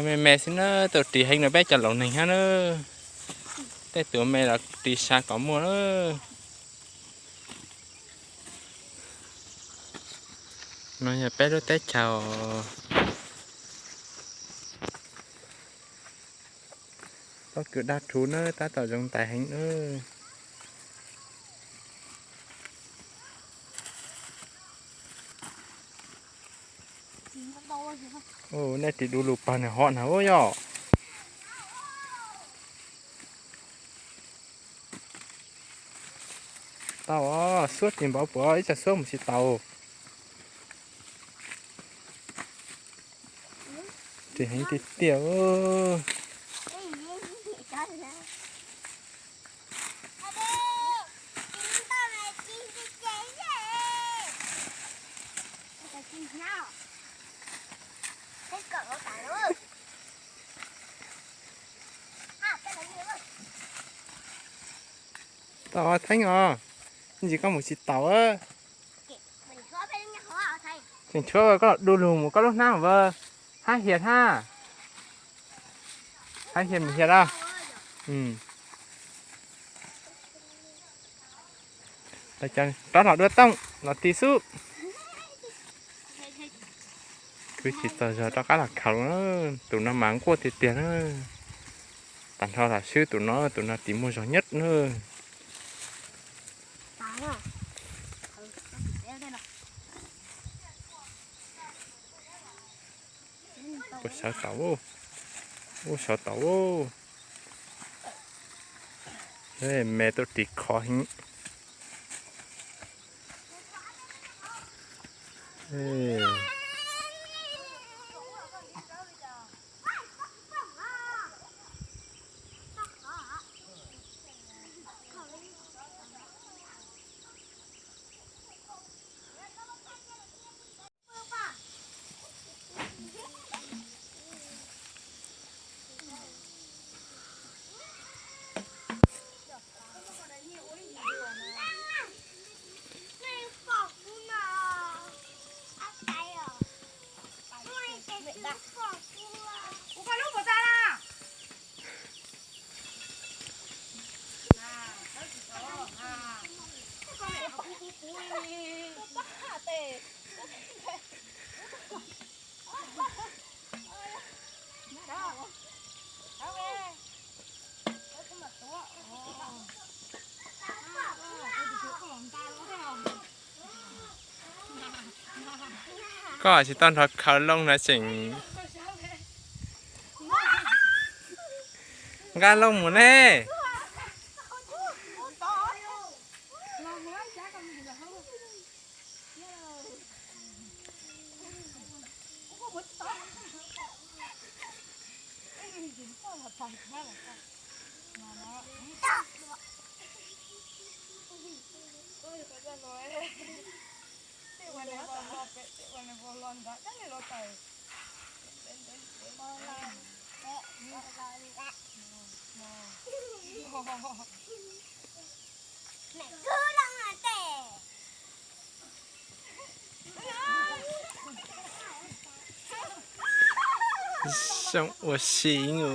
Me me xwb na, tus ris heev rau peb cov laus neeg thiab na. Tej tus me los ris sab kom muaj na. No yog peb lub teb chaws. Pob kws daj rhuv na, tab tom zoo ntais heev na. Nej ris du lug pawg nws hov na yog. Tau, suab tsis npaum puas ib tsam suab mus tsis taus. Ris heev tiag tiag. Tau Theeb os, ntsis koj mus tsis taus. Tseem tshuav koj du lug mus koj lub hnab as, hab hias hab. Hab hias mus hias lawm. Rov los dua tooj los ti xwb. Kwv tsis txog zog rov qab los khaws na. Tus no mas nquaj tiag tiag na. Tag nrho los swb tus no, tus no ris muaj zog nyab na. Puas sawv tau? Ub, sawv tau. Me tuaj ris khov heev. Koj tsis tau nrog khaws loo na tseem nqa loo mus ne. Zoo ua si u.